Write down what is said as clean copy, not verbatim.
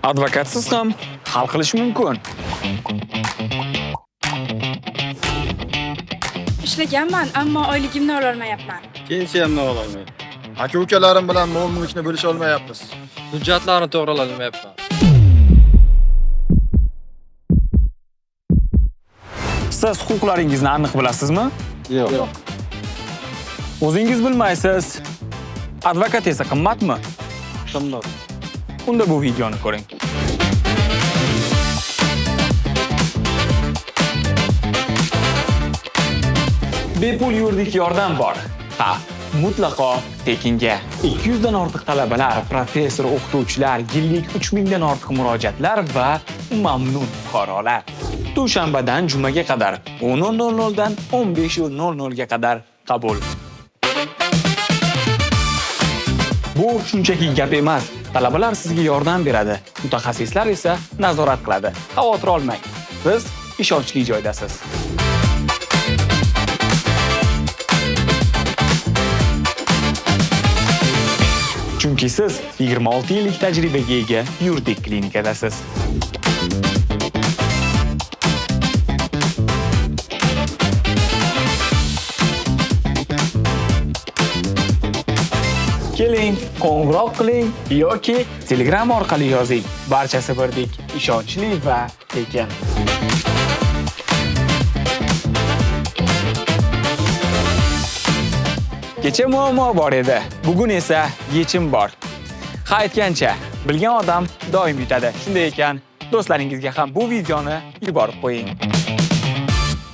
Advokatsiz ham hal qilish mumkin. Ishlaganman, ammo oyligimni ololmayapman. Pensiyamni ololmayapman. Aka ukalarim bilan mol mulkni bo'lisha olmayapmiz. Hujjatlarni to'g'rilatolmayapman. Siz huquqlaringizni aniq bilasizmi? Yo'q. O'zingiz bilmaysiz. Advokat esa qimmatmi? Qimmat. Unda bu videoni ko'ring. Bepul yuridik yordam bor. Ha, mutlaqo tekinga. 200 dan ortiq talabalar, professor, o'qituvchilar, yillik 3000 dan ortiq murojaatlar va mamnun fuqarolar. Dushanbadan jumaga qadar 10:00 dan 15:00 ga qadar qabul. Bu shunchaki gap emas. Talabalar sizga yordam beradi, mutaxassislar esa nazorat qiladi. Xavotir olmang. Siz ishonchli joydasiz. Chunki siz 26 yillik tajribaga ega yuridik klinikadasiz. Keling, qo'ng'iroq qiling yoki Telegram orqali yozing. Barchasi birdek ishonchli va tekin. Kecha muammo bor edi, bugun esa yechim bor. Ha aytgancha, bilgan odam doim yutadi. Shunday ekan, do'stlaringizga ham bu videoni yuborib qo'ying.